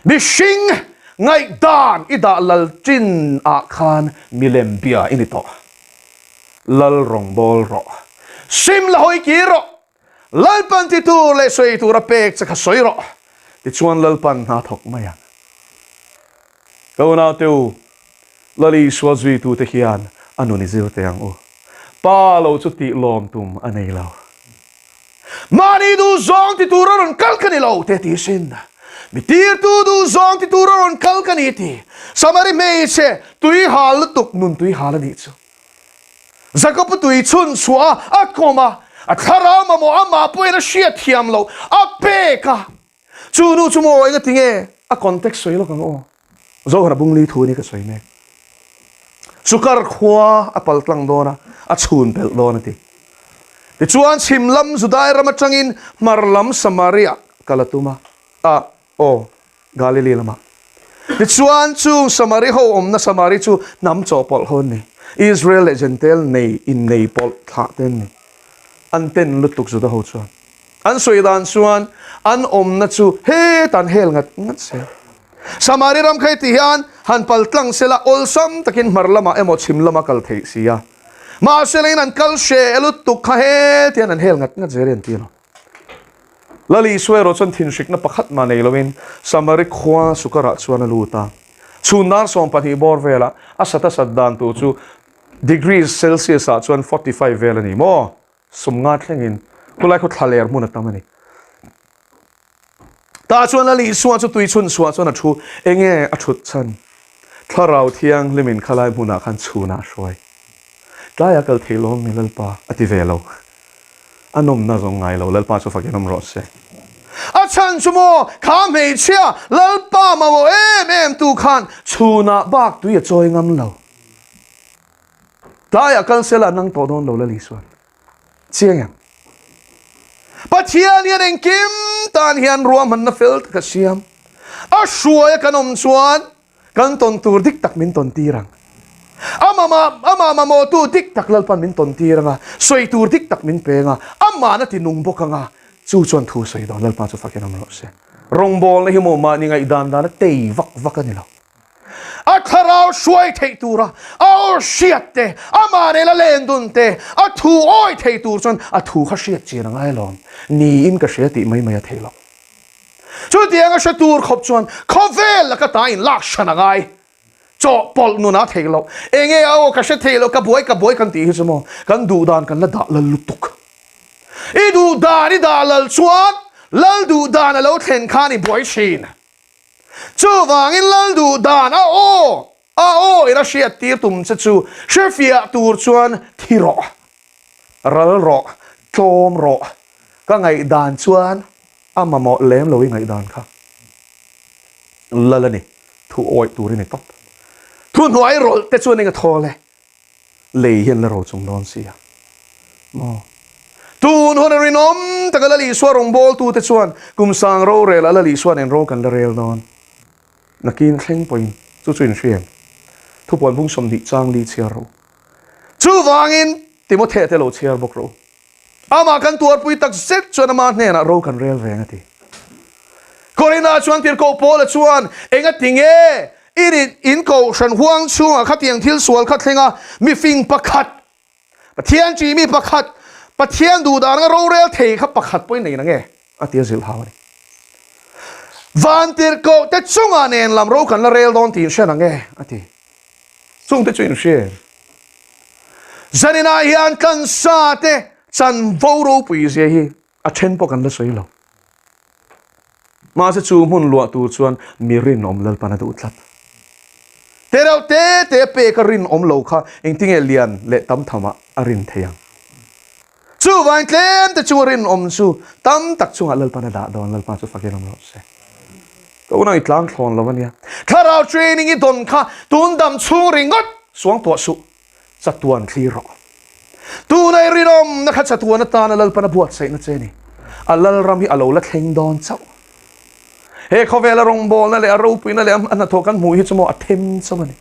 Mihring ngaihdan i dah lal chin ah khan milem bia i ni tawh. Lal rawngbâwl rawh. Sim la hawi kir rawh. Lalpan ti tur leh sawi tur a pek che kha sawi rawh. Tichuan Lalpan hna thawk mai ang. Ka unaute u, Lal Isua zuitute hian a nun i zir teh ang u. Pa lo chu tih lawm tum a nei lo. Mahni duh zawng ti tura rawn kal ka ni lo te ti sin. Mi tirtu duh zawng ti tura rawn kal ka ni ti. Samari hmeichhe tui hal lutuk nun tui hal a nih chu. Jakob tui chhun chhuah a, a kawm a, a thlarau mamawh amah pawhin a hriat thiam loh a pek a. Chu nu chu maw enga tinge a context sawi lawk ang aw. Zohara bungli thu ni ka sawi mek. Sukar khua a pal tlang dawn a, a chhun pelh dawn a ti. Tichuan chhim lam Judai ram atangin hmar lam Samaria kal a tum a, a aw Galili lamah. Tichuan chung Samari ho awmna Samari chu hnam chawhpawlh ho an ni. Israel leh Jentail nei innei pawlh thlah te an ni. An ten lutuk Juda ho chuan. An sawi dan chuan an awmna chu hetah an hel ngat ngat zel. Samari ram kha heti hian han pal tlang sela awlsam takin hmar lamah emaw chhim lama kal theih si a. Mahse lengin an kal hreh lutuk kha hetian an hel ngat ngat zel i an ti lo. Lal Isua erawh chuan thinhrikna pakhat mah nei loin Samari khua Sukarah chuan a lut a. Chhun dar 12 bawr velah a sat a sat dan tur chu degrees Celsius ah chuan 45 vel a ni maw? Sumnga thlengin khulai khaw thla ler hmun a tam a ni. Tah chuan Lal Isua chu tui chhun chhuah chuan a thu, Enge a thut chhan? Thlarau Thianghlimin khalai hmunah khan chhunah a hruai. Tlaiah kal thei lawm mi Lalpa a ti ve lo. A nawmna zawng ngai lo, Lalpa chu fakin awm rawh se. A chhan chu maw, kha hmeichhia Lalpa mamawh em em tu khan chhunah bak tui a chawi ngam lo. Tlaiah kal sela nang tawh dawn lo Lal Isuan. Chiang em? Pathian hian engkim tan hian ruahmanna fel tak a siam. A hruaia kan awm chuan kan tawn tur dik tak min tawn tir ang. Amah amah mamawhtu dik tak Lalpan min tawn tir ang a, sawi tur dik tak min peng a, amahna ti nung bawk ang a, chu chuan thu sawi dawn Lalpa chu fakin awm rawh se. Rawngbawlna hi maw mahni ngaihdan dana tei vak vak a ni lo. A thlarau hruai theih tura a aw hriat te, amah nena len dun te, a thu awi thei tur chuan a thu kha hriat chian a ngai alawm. Niin ka hria tih mai mai a thei lo. Chutiang a hre tur khawp chuan khawvel laka ta in lak hran a ngai. Chawhpawlh nun a thei lo. Enge a aw ka hre thei lo, ka buai ka buai kan tih hi chu maw kan duh dan kan la dah lal lutuk. I duh dan i dah lal chuan lal duh dan a lo thlen khan i buai thin. Chuvangin lal duh dan a aw a aw in a hriat tir tum che chu hrefiah tur chuan thi rawh, ral rawh, tlawm rawh. Ka ngaihdan chuan a mamawh lem lo i ngaihdan kha lal a ni, thu awih tur i ni tawp. Thu hnuai rawlh te chuan eng a thawl e? Lei hian la ro chung dawn si a maw? Tun hun a rinawm taka Lal Isua rawngbawltute chuan kum sang rorel a Lal Isua nen ro kan la rel dawn. Nakin thleng pawhin chu chu inhriam thupuan bung 20 chang li chhiar ro. Chuvangin Timothea te lo chhiar bawk ro. Amah kan tuarpui tak zet chuan ama hnenah ro kan rel reng a ti. Korinah chuan Tirhkoh Paula chuan, Engati nge i rin in kohhran huang chhungah khatiang thil sual kha thleng a, mifing pakhat, Pathian chi mi pakhat, Pathian duhdan anga rorel thei kha pakhat pawhin nei na nge? a ti a zilh hau a ni. Vantirhkoh te chungah nen lam ro kan la rel dawn tih inhriat ang e, a ti. Chungte chu inhria em? Zaninah hian tlansa te chanvo ropui zia hi a then pawh kan la sawi lo. Mahse chu hmun luah tur chuan mi rinawm Lalpan a duh tlat. Te reuh te te pek a rinawm lo kha engtinge lian leh tam thamah a rin thei ang? Chuvang tlem te chunga rinawm chu tam tak chungah Lalpan a dah dawn, Lalpa chu fakin awm rawh se. Ka unau i tlang thlawn lo a nia. Thlarau training i dawn kha tun dam chhung ringawt suang tuah suh, chatuan thlir rawh. Tuna i rinawmna kha chatuan atana Lalpan a buatsaihna che a ni. A Lalram hi a lo la thleng dawn chauh. He khawvela rawngbawlna leh a ropuina leh a hnathawh kan hmuh hi chu maw a them chauh a ni.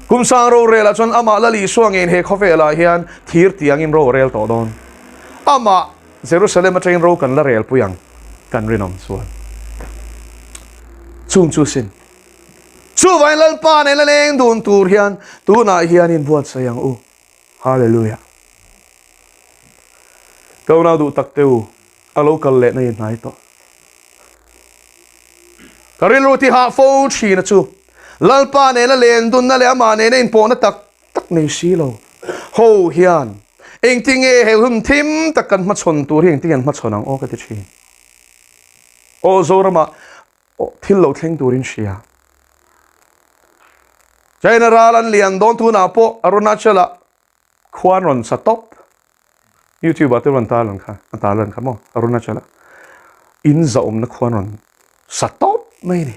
Kum sang rorelah chuan amah Lal Isua ngeiin he khawvelah hian thir tiangin ro a rel tawh dawn. Amah Jerusalem atangin ro kan la relpui ang kan rinawm chuan. Chung chu sin. Chuvangin Lalpa nen la leng dun tur hian tunah hian inbuatsaih ang u. Hallelujah. Ka unau duh tak te u, a lo kal lehna i hnai tawh. Ka rilru ti hah fo thin a chu, Lalpa nena len dunna leh amah nena inpawhna tak tak nei si lo ho hian engtinge he hun thim tak kan hmachhawn tur hi engtinge an hmachhawn ang aw ka ti thin. Aw Zoramah thil lo thleng turin hria. China ral an lian dawn tunah pawh Arunachal-ah Khua an rawn sa tawp. YouTube ah te rawn tar lan kha, a tar lan kha maw? Arunachal ah in zahawmna khua an rawn sa tawp mai a ni.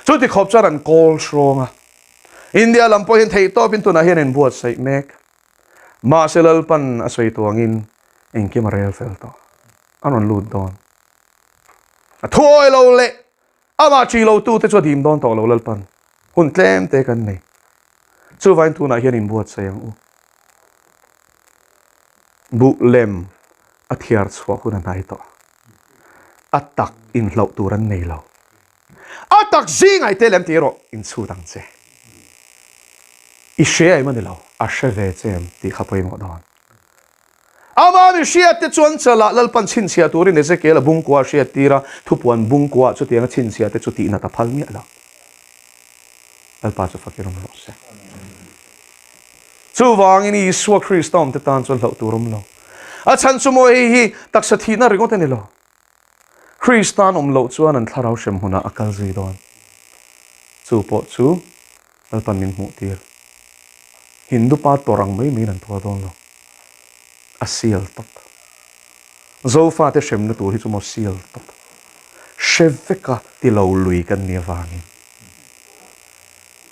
Chuti khawp chuan an kawl hrawng a. India lam pawh hian theih tawpin tunah hian an buatsaih mek. Mahse Lalpan a sawi tuangin engkim a rel fel tawh. An rawn lut dawn. A thuawi lo leh Amah ṭih lo tute chu a dim dawn tawh lo Lalpan hun tlem te kan nei. Chuvain tunah hian inbuatsaih ang u. Buh lem a thiar chhuah hun a hnai tawh. A tak inhloh tur an nei lo. A tak zingai te lem tih erawh inchhut ang che. I hre em a ni lo, a hre ve che em tih kha pawimawh dawn. Amah mi hriatte chuan chalah Lalpan chhinchhiah turin Ezekiel-a bungkua a hriattir a, thupuan bungkuaah chutianga chhinchhiahte chu tihnat a phal miah lo. Lalpa chu fakir awm rawh se. Chuvangin Isua Krista awmte tan chuan hlauh tur awm lo. A chhan chu maw hei hi taksa thihna ringawt a ni lo. Kristan awm loh chuan an thlarau hrem hunah a kal zui dawn. Chu pawh chu Lalpan min hmuh tir. Hindu pa tawrh ang mai maiin an tuar dawn lo. A sial tawp. Zofate hremna tur hi chu maw sial tawp. Hre veka ti lo lui kan nih avangin.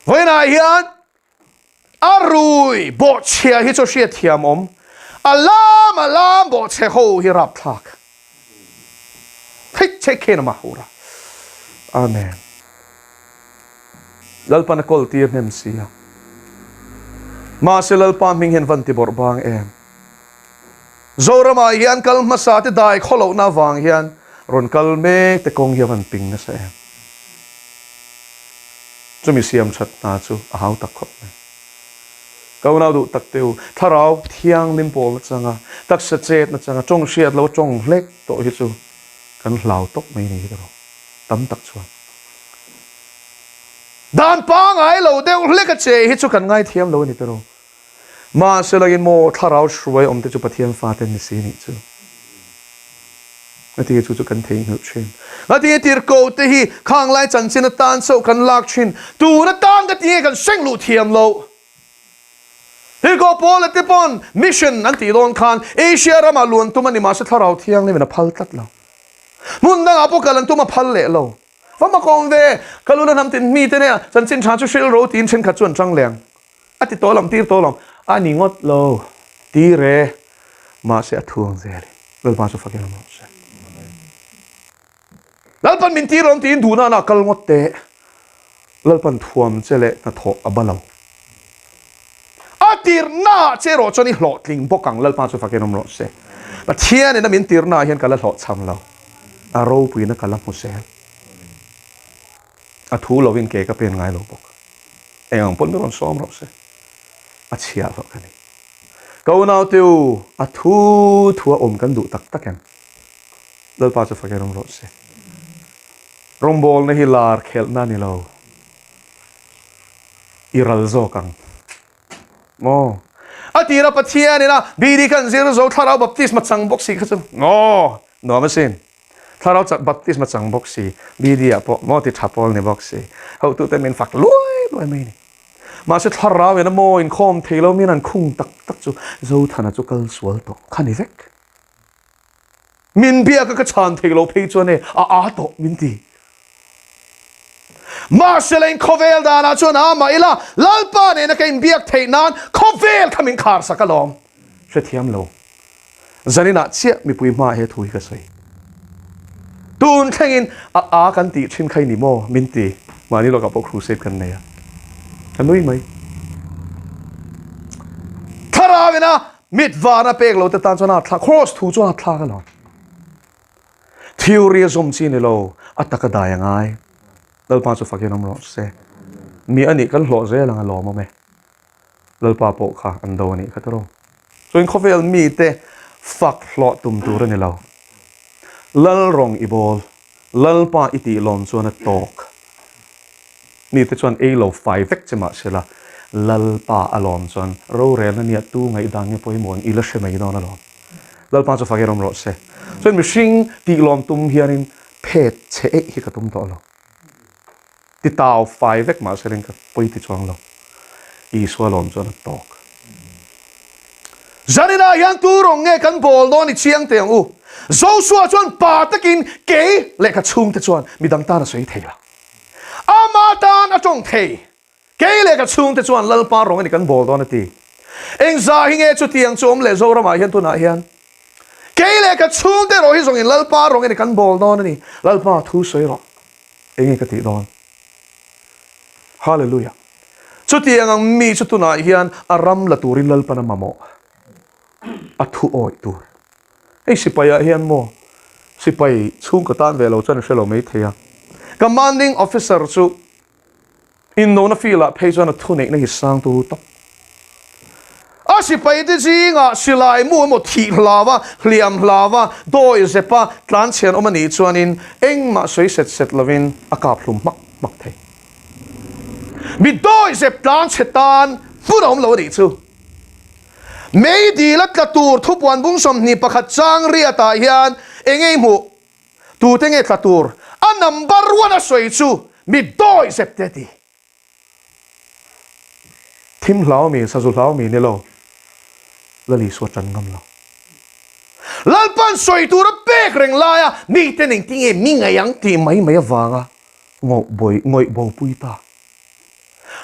Vawiinah hian a rui bawhchhia hi chu hriatthiam awm. A lam a lam bawhchhe ho hi rapthlak. Theih che khen a mah ura. Amen. Lalpan a kawl tir hnem si a. Mahse Lalpa hming hian van ti bawrh bang em. Zoramah hian kal hmasa te dai khaw lohna avang hian rawn kal mek te kawng hi a van ping nasa em. Chumi siam that hna chu a hau tak khawp mai. Ka unau duh tak te u, thlarau thianghlim pawl nachanga, taksa chet nachanga, tawng hriat lo tawng hlek tawh hi chu kan hlau tawp mai ni hi ka rawh tam tak chuan. Dan pangai lo deuh hlek a che hi chu kan ngaithiam lo a ni tiraw. Mahse langin maw thlarau hruai awm te chu Pathian fate an ni si nih chu. Ngatinge chu chu kan theihnghilh thin. Ngatinge tirhkoh te hi khang lai chanchin atan chauh kan lak thin. Tun atan ka tinge kan seng luh thiam loh. Tirhkoh Paula te pawn mission an tih dawn khan Asia ramah luan tum a ni mahse thlarau thianghlimin a phal tlat lo. Hmun dangah pawh kal an tum a phal leh lo. Va makawm ve, ka luna hnam tin mite nia chanchin tha chu hrilh ro tiin thenkhat chu an tang leh ang. A ti tawh lam tir tawh lam a ni ngawt lo tir e mahse a thuang zel in Lalpa chu fakin awm rawh se. Lalpan min tir awm tiin duhna na kal ngawt teh Lalpan thuam che leh hnathawh a ba lo. A tirna ah che erawh chuan i hlawhtling bawk ang Lalpa chu fakin awm rawh se. Pathian in a min tirna ah hian ka la hlawhchham lo. A ropuina ka la hmu zel. A thu lovin ke ka pen ngai lo bawk. Eng ang pawn mi rawn sawm rawh se. A chhiah hlawh ka ni. Ka unaute u, a thu thu a awm kan duh tak tak em? Lalpa chu fakin awm rawh se. Rawngbawlna hi lar khelhna a ni lo. I ral zawk ang. Maw? A tira Pathian ina BD khan zir zo thlarau baptisma chang bawk si kha chu maw? Nuam asin. Thlarau chak baptisma chang bawk si, BD ah pawh maw ti tha pawl ni bawk si. Hotute min fak luai luai mai ni. Mahse thlarau ina maw inkhawm thei lo min an khung tak tak chu Zothana chu kal sual tawh kha ni vek. Min biak a ka chhan thei lo phei chuan e a aa tawh min ti. Mahse leng khawvel danah chuan a mah ila Lalpa nena ka inbiak theih nan khawvel kha min khar sak alawm. Hrethiam lo. Zaninah chiah mipui hmaah he thu hi ka sawi. Tun thlengin a aa kan tih thin kha i ni maw min ti. Mahni lawkah pawh crusade kan nei a. Ka nui mai. Thlarau ina Mit vana pek lo te tan chuan a thlak, cross thu chuan a thlak alawm. Theory a zawm chi ni lo, a taka dai a ngai. Lalpa chu fakin awm rawh se. Mi a nih kan hlawh zel ang a lawm awm e. Lalpa pawh kha an do a nih kha tiraw. Chuan khawvel mite fak hlawh tum tur a ni lo. Lal rawng i bawl, Lalpa i tih lawm chuan a tawk. Mite chuan ei lo fai vek che mah sela, Lalpa a lawm chuan rorelna nia tu ngaihdan nge pawimawh ang i la hre mai dawn alawm. Lalpa chu fak erawm rawh se. Chuan mihring tih lawm tum hianin phet chhe eih hi ka tum tawh lo. Ti tau fai vek mah sela ka pawi ti chuang lo. Isua lawm chuan a tawk. Zaninah hian tu rawng nge kan bawl dawn i chiang teh ang u. Joshua chuan pa takin kei leh ka chhungte chuan midang tan a sawi thei lo. Ama tan a tawng thei. Kei leh ka chhungte chuan Lalpa rawng a ni kan bawl dawn a ti. Engzah hi nge chutiang chu awm leh Zoramah hian tunah hian? Kei leh ka chhungte erawh hi zawngin Lalpa rawng a ni kan bawl dawn a ni. Lalpa thu sawi rawh. Enge ka tih dawn? Hallelujah! Chutiang ang mi chu tunah hian a ram la turin Lalpan a mamawh. A thu awih tur. Hei sipai ah hian maw sipai chhungkaw tan ve lo chuan a hre lo mai thei a. Commanding officer chu Indona field ah phei chuan a thuneihna hi sang turu tawp. A sipai te zingah silai mu emaw thih hlau a, hliam hlau a, dawi zep a, tlanchhian awm a nih chuanin engmah sawi set set lovin a kap hlum hmak hmak thei. Mi dawi zep tlanchhe tan hmun a awm lo a nih chu. Mei dil a tla tur thupuan bung 21 chang riatah hian eng nge i hmuh? Tute nge tla tur? A number one a sawi chu mi dawi zep te a ti. Thim hlau mi, sazu hlau mi ni lo, Lal Isua tan ngam lo. Lalpan sawi tur a pek reng laia miten engtinge mi ngaih ang tih mai mai avanga ngawih bopui ta.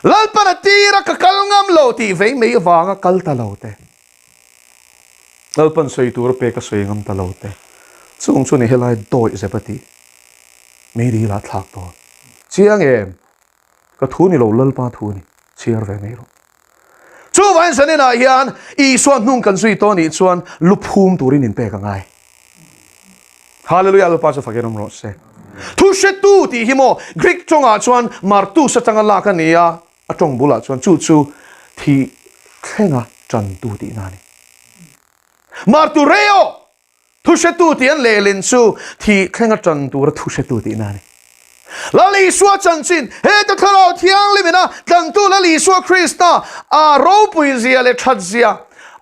Lalpan a tir a ka kal ngam lo tih vei mai avanga kal ta lo te. Lalpan sawi tur a pek a sawi ngam ta lo te. Chung chu ni helai dawih zep a tih. Meidil ah thlak dawn. Chiang em? Ka thu ni lo Lalpa thu a ni. Chhiar ve mai rawh. Chuvangin zaninah hian Isua hnung kan zui tawh nih chuan lu phum turin inpek a ngai. Hallelujah Lalpa chu fakin awm rawh se. Thu hretu tih hi maw Greek tawngah chuan martus atanga lak a ni a, a tawng bulah chuan chu chu thih thlenga tantu tihna a ni. Martureo! Thu hretu tih an lehlin chu thih thlenga tan tura thu hretu tihna a ni. Lal Isua chanchin, heta Thlarau Thianghlim ina tlantu Lal Isua Krista a ropui zia leh that zia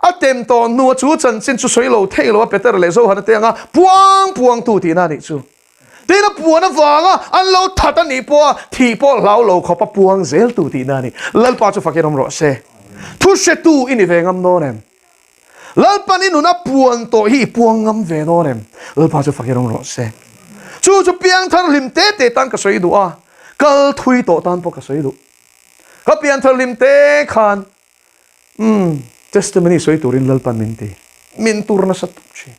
a tem tawh hnua chu chanchin chu sawi lo thei lo a Petera leh Johana te anga puang puangtu tihna a nih chu. Tin a puan avanga an lo that a nih pawha thih pawh hlau lo khawp a puang zeltu tihna a ni. Lalpa chu fakin awm rawh se. Thu hretu i ni ve ngam dawn em? Lalpan i nuna puan tawh hi i puang ngam ve dawn em? Lalpa chu fakin awm rawh se. Chu chu piangthar hlim te te tan ka sawi duh a, kal thui tawh tan pawh ka sawi duh. Ka piangthar hlim te khan umm testimony sawi turin Lalpan min ti, min tur nasa tuk thin.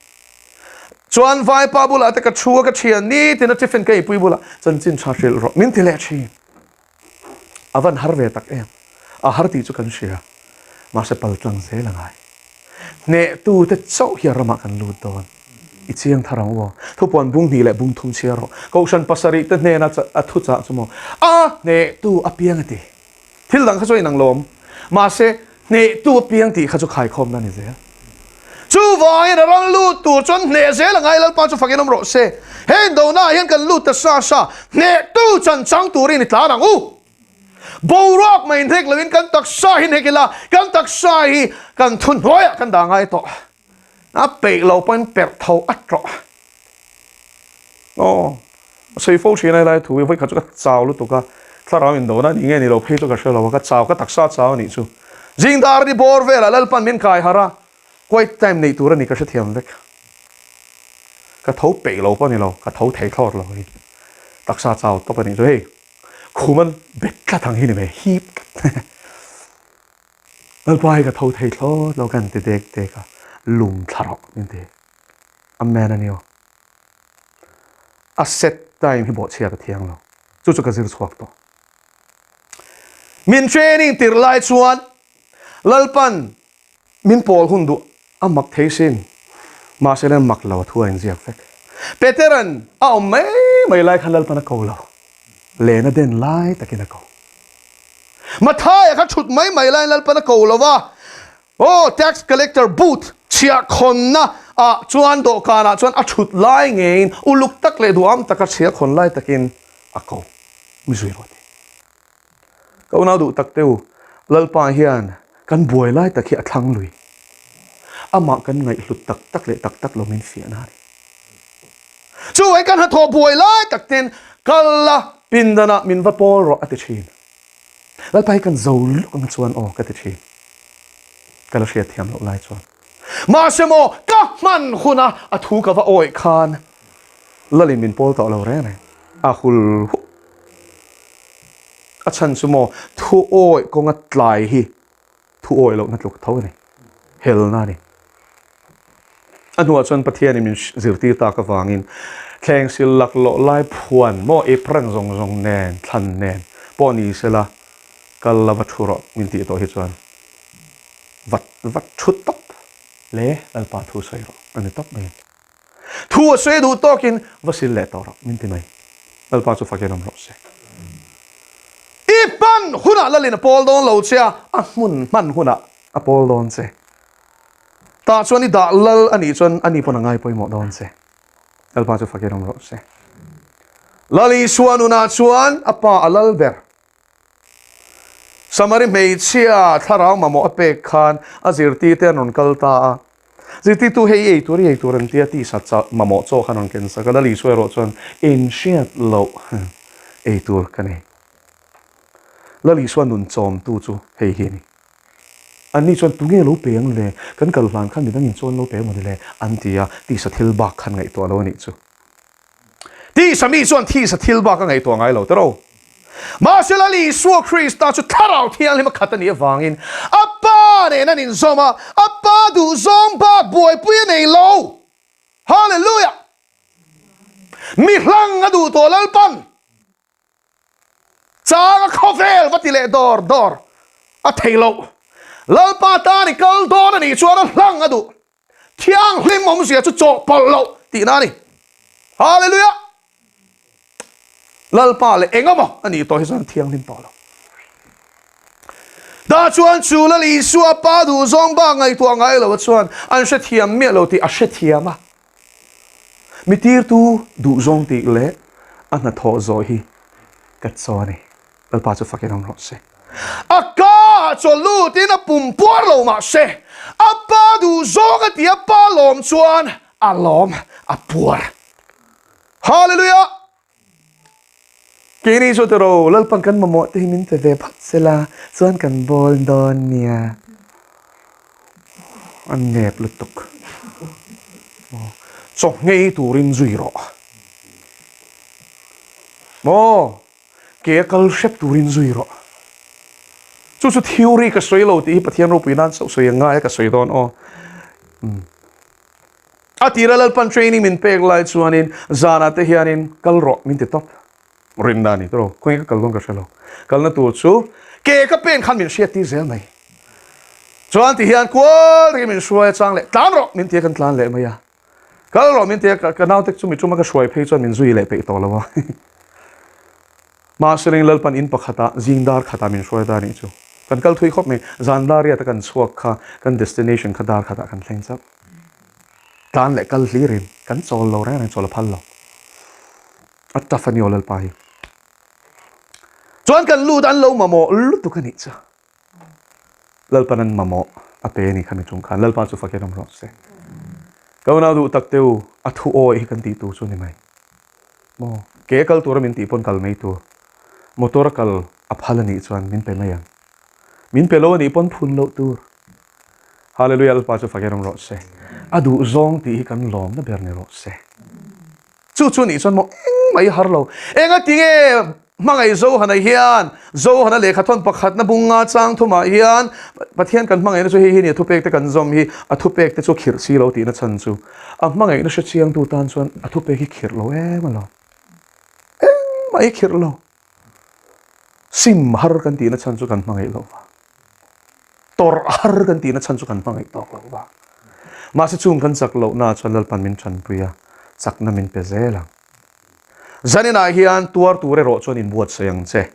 Chuan vaipa bulah te ka thu a, ka thian nitin a tiffin ka eipui bulah chanchin tha hrilh rawh min ti leh thin. A van har ve tak em? A har tih chu kan hria. Mahse pal tlang zel a ngai. Hnehtute chauh hi a ramah kan lut dawn. I chiang thar ang u aw. Thupuan bung hnih leh bung thum chhiar rawh. Kohhran pasarih te hnena a thuchah chu maw? A hnehtu apiang a ti. Thil dang kha chu a inang lo awm. Mahse hnehtu apiang tih kha chu khaikhawmna a ni zel. Chuvangin a ram lut tur chuan hneh zel a ngai Lalpa chu fakin awm rawh se. He indona ah hian kan lut ta sa sa, hnehtu chan chang turin i tlan ang u. Boruak mai inhnek loin kan taksa hi hnek ila, kan taksa hi kan thuhnuaiah kan dah ngai tawh. A peih lo pawhin perh tho a tawh. Aw, a sawi fo thin a helai thu hi, vawikhat chu ka chau lutuk a, thlarau indona ni nge ni lo phei chu ka hre lo a, ka chau, ka taksa chau a nih chu. Zingdar ni bawr velah Lalpan min kai harh a, quiet time neih tur a ni ka hrethiam vek. Ka tho peih lo pawh a ni lo, ka tho thei thlawt lo hei. Taksa chau tawp a nih chu hei, khum an bet tlat ang hi ni mai, hip tlat. Lalpa hi ka tho thei thlawt lo kan ti dek dek a, lum thla rawh min ti. Amen a ni aw. A set time hi bawhchhiat a thiang lo. Chu chu ka zir chhuak tawh. Min training tir lai chuan Lalpan min pawl hun duh a mak thei sin. Mahse len mak lo a thu a inziak vek. Peteran a awm mai mai lai khan Lalpan a ko lo. Len a den lai takin a ko. Mathaia kha thut mai mai laiin Lalpan a ko lo va. Aw, tax collector booth chhiahkhawnna ah chuan dawhkan ah chuan a thut lai ngeiin uluk tak leh duham taka chhiahkhawn lai takin a ko mi zui rawh ti. Ka unau duh tak teu, Lalpa hian kan buai lai tak hi a thlang lui. Amah kan ngaihhlut tak tak leh tak tak lo min fiahna a ni. Chuvai kan hnathawh buai lai tak ten kal la pindanah min va pawl rawh a ti thin. Lalpa hi kan zo luk ang chuan aw ka ti thin. Ka la hriat thiam loh lai chuan. Mahse maw ka hman huna a thu ka va awih khan Lalin min pawl tawh lo reng reng. A hul huh. A chhan chu maw thu awih kawnga tlai hi thu awih lohna tluk tho a ni. Helna a ni. A hnuah chuan Pathianin min zirtir tak avangin thleng sil laklawh lai phuan maw apron zawng zawng nen thlan nen pawh ni sela kal la va thu rawh min tih tawh hi chuan vat vat thu tawp le Lalpa thu sawi rawh a ni tawp mai. Thu a sawi duh tawkin va sil leh tawh rawh min ti mai. Lalpa chu fakin awm rawh se. I hman hunah Lalin a pawl dawn lo che a, a hmun hman hunah a pawl dawn che. Tah chuan i dah lal a nih chuan ani pawn a ngai pawimawh dawn che. Lalpa chu fakin awm rawh se. Lal Isua nunah chuan a pa a lal ber. Samari hmeichhia thlarau mamawh a pek khan a zirtirte an rawn kal ta a. Zirtirtu hei i ei tur i ei tur an tia tisa mamawh chaw khan rawn ken sak a. Lal Isua erawh chuan inhriat loh ei tur ka nei. Lal Isua nun chawmtu chu hei hi a ni. Anni chuan, Tunge lo pe ang le? Kan kal hlan khan midang in chuan lo pe emaw ni le? an ti a, tisa thil bak khan ngaihtuah lo a nih chu. Tisa mi chuan thisa thil bak a ngaihtuah ngai lo tero. Mahse Lal Isua Krista chu Thlarau Thianghlim a khat a nih avangin a Pa nen an inzawm a, a Pa duhzawng bak buaipui a nei lo. Hallelujah! Mi hlang a duh tawh Lalpan. Chang a khawvel va ti leh dawr dawr a thei loh. Lalpa tan i kal dawn a nih chuan a hlang a duh. Thianghlim awmzia chu chawhpawlh loh tihna a ni. Hallelujah! Lalpa leh eng emaw a nih tawh hi chuan thianghlim tawh lo. Tah chuan chu Lal Isua pa duhzawng bak ngaihtuah ngai lo chuan an hrethiam miah lo tih a hrethiam a. Mi tirtu duhzawng tih leh a hnathawh zawh hi ka chaw a ni. Lalpa chu fakin awm rawh se. A ka ah chaw lutin a pum puar lo mah se, a pa duhzawng a ti a pa lawm chuan a lawm a puar. Hallelujah! Keini chu tiraw Lalpan kan mamawh te hi min pe ve phawt sela chuan kan bawl dawn nia. A nep lutuk. Chaw nghei turin zui rawh. Maw ke a kal hrep turin zui rawh. Chu chu theory ka sawi lo tih hi Pathian ropui nan chauh sawi a ngai a ka sawi dawn aw. A tira Lalpan training min pek lai chuanin zanah te hianin kal rawh min ti tawp. Rinna a ni tawh lo, khawnge ka kal dawn ka hre lo. Kalna tur chu ke ka pen khan min hriat tir zel mai. Chuan ti hian kual takin min hruai a chang leh tlan rawh min ti a kan tlan leh mai a. Kal rawh min ti a ka naute chu mi tuma ka hruai phei chuan min zui leh peih tawh lo a. Mahse ring Lalpan in pakhatah zing dar khatah min hruai ta a nih chu. Kan kal thui khawp mai, zan dar riata kan chhuak kha kan destination kha dar khatah kan thleng chauh. Tlan leh kal hlirin kan chawl lo reng reng chawl a phal lo. A tough a ni aw Lalpa hi. Chuan kan lut an lo mamawh lutuk a nih chu. Lalpan an mamawh a pe a ni khami chung khan Lalpa chu fakin awm rawh se. Ka unau duh tak te u, a thu awi hi kan tih tur chu a ni mai. Maw, ke kal tura min tih pawn kal mai tur. Motor a kal a phal a nih chuan min pe mai ang. Min pe lo a nih pawn phun loh tur. Hallelujah Lalpa chu fakin awm rawh se. A duh zawng tih hi kan lawmna ber ni rawh se. Chu chu nih chuan maw engmah i har lo. Enga tinge hmangaih Zohana hian Zohana lehkha thawn pakhatna bunga chang thumah hian Pathian kan hmangaihna chu hei hi a ni a thupek te kan zawm hi a thupek te chu khirh si lo tihna chhan chu a hmangaihna hre chiangtu tan chuan a thupek hi khirh lo em alawm. Engmah i khirh lo. Sim har kan tihna chhan chu kan hmangaih loh vang. Tawrh har kan tihna chhan chu kan hmangaih tawk loh vang. Mahse chung kan chak lohna chuan Lalpan min tanpui a, chakna min pe zel ang. Zaninah hian tuar tur erawh chuan inbuatsaih ang che.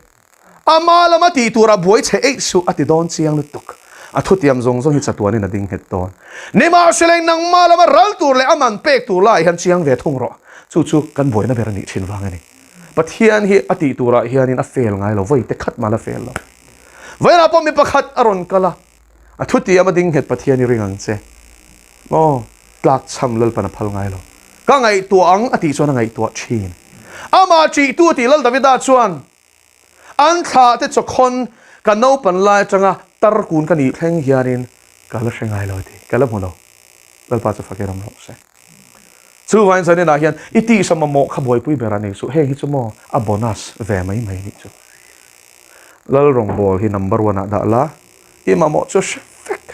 Ama lama tih turah buai chhe eih suh a ti dawn chiang lutuk. A thutiam zawng zawng hi chatuanin a ding nghet dawn. Nimahseleng nangma lama ral tur leh a man pek tur laiah hian chiang ve thung rawh. Chu chu kan buaina ber a nih thin vang a ni. Pathian hi a tih turah hianin a fail ngai lo, vawi te khat mah la fail lo. Vawiinah pawh mi pakhat a rawn kal a, a thutiam a ding nghet Pathian i ring ang che. Maw, tlakchham Lalpan a phal ngai lo. Ka ngaihtuah ang a tih chuan a ngaihtuah thin. Amah ṭihtu a tih Lal Davida chuan, An thlah te chawkhawn ka naupan lai atanga tar kun ka nih thleng hianin ka la hre ngai lo a ti, ka la hmu lo. Lalpa chu fakir awm rawh se. Chuvangin zaninah hian i tihsa mamawh kha buaipui ber a nei suh, heng hi chu maw a bonus ve mai mai nih chu. Lal rawngbawl hi number one ah dah la, i mamawh chu hre vek.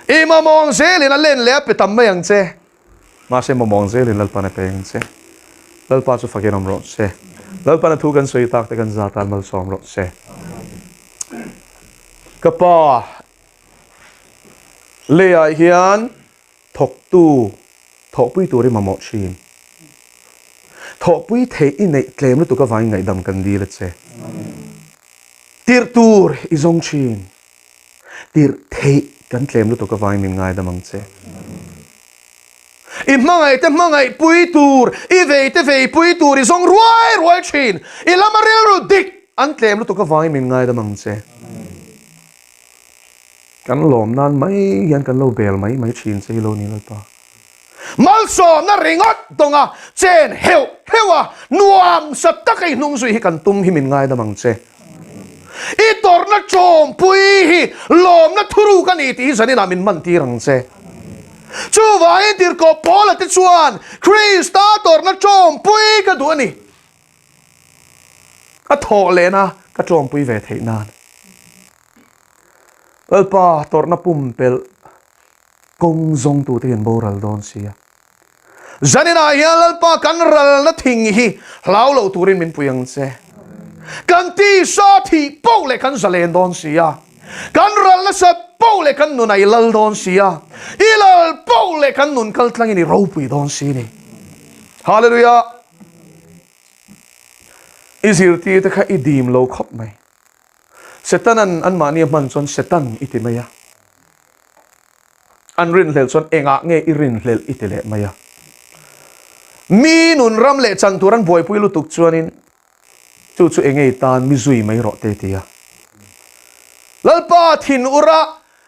I mamawh ang zelin a len leh a pe tam mai ang che. Mahse mamawh ang zelin Lalpan a pe ang che. Lalpa chu fakin awm rawh se. Lalpan a thu kan sawi tak te kan za tan malsawm rawh se. Ka pa leiah hian thawktu thawhpui tur i mamawh thin. Thawhpui theih i neih tlem lutuk avangin ngaihdam kan dil a che. Tirh tur i zawng thin. Tirh theih kan tlem lutuk avangin min ngaidam ang che. I hmangaih te hmangaih pui tur, i vei te vei pui tur i zawng ruai ruai thin. I lama rilru dik an tlem lutuk avangin min ngaidam ang che. Kan lawm nan mai hian kan lo bel mai mai thin che hi lo ni Lalpa. Malsawmna ringawt dawnga chen heuh heuh a, nuam sa taka i hnung zui hi kan tum hi min ngaidam ang che. I tawrhna tawmpui hi lawmna thuruk a ni tih hi zaninah min mantir ang che. Chuvangin tirhkoh Paula te chuan Krista tawrhna tawmpui ka duh a ni. Ka thawh lehna ka tawmpui ve theih nan. Lalpa tawrhna pumpelh kawng zawngtute hi an boral dawn si a. Zaninah hian Lalpa kan ralna thing hi hlau lo turin min pui ang che. Kan tisa thih poh leh kan zalen dawn si a. Kan ral nasat poh leh kan nun a i lal dawn si a. I lal poh leh kan nun kal tlangin i ropui dawn si ni. Hallelujah! I zirtirte kha i dim lo khawp mai. Setanan anmahni a hman chuan Setan i ti mai a. An rinhlelh chuan engah nge i rinhlelh i ti leh mai a. Mi nun ram leh chan tur an buaipui lutuk chuanin chu chu enge i tan mi zui mai rawh te ti a. Lalpa thin ura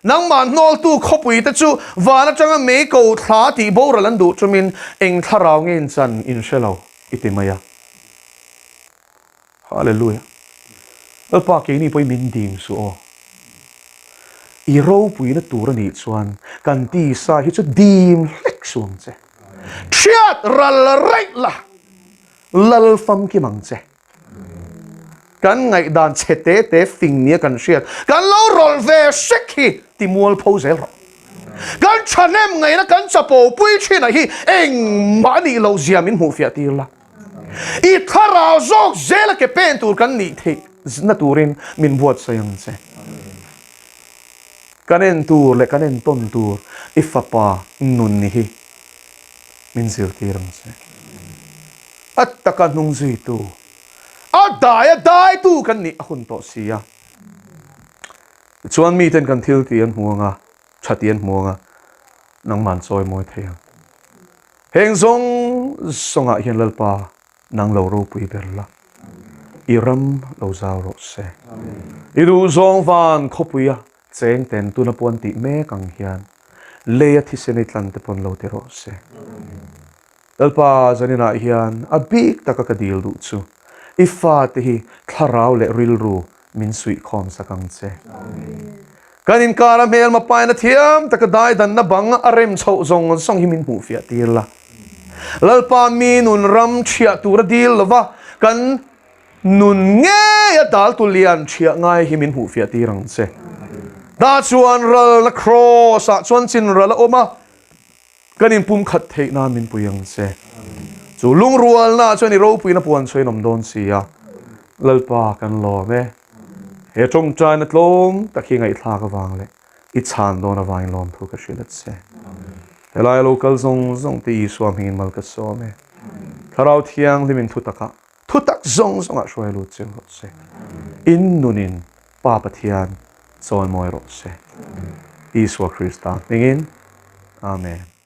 nangmah hnawltu khawpui te chu van atanga mei ko thla tih boral an duh chumin eng thlarau nge in chan in hre lo i ti mai a. Hallelujah. Lalpa keini pawhin min dim suh aw. I ropuina tur a nih chuan kan tisa hi chu dim hlek suh ang che. Thiat ral raih la, lal famkim ang che. Kan ngaihdan chhe te te fing nia kan hriat, kan lo rawlh ve hrek hi ti mualpho zel rawh. Kan thahnem ngaihna kan chapo pui thinah hi engmah a nih loh zia min hmuhfiah tir la. I thlarau zawk zela ke pen tur kan nih theih na turin min buatsaih ang che. Kan en tur leh kan entawn tur i fapa nun hi min zirtir ang che. A taka hnung zuitu, a dai a daitu kan nih a hun tawh si a. Tichuan miten kan thil tih an hmu ang a, tha tih an hmu ang a, nangman chawi mawi thei ang. Heng zawng zawngah hian Lalpa nang lo ropui ber la, i ram lo zau rawh se. I duhzawng van khawpuia cheng ten tuna puan tih mek ang hian leia thisen i tlan te pawn lo ti rawh se. Lalpa zaninah hian a bik taka ka dil duh chu i fate hi thlarau leh rilru min suihkhawm sak ang che. Kan inkara hmelma paina thiam taka daidanna bang a rem chhoh zawng zawng hi min hmuhfiah tir la. Lalpa mi nun ram thiah tura dil lova kan nun ngeia daltu lian thiah ngai hi min hmuhfiah tir ang che. Tah chuan ralna kraws ah chuan chin ral a awm a. Kan inpumkhat theih nan min pui ang che. Chu lungrualna chuan i ropuina puan chhuain awm dawn si a. Lalpa kan lawm e. He tawngtaina tlawm tak hi ngaihthlak avang leh i chhan dawn avangin lawmthu ka hrilh a che. Helai lo kal zawng zawng te Isua hmingin mal ka sawm e. Thlarau Thianghlimin thutakah thutak zawng zawngah hruai lut cheu rawh se. In nunin Pa Pathian chawimawi rawh se. Isua Krista hmingin. Amen.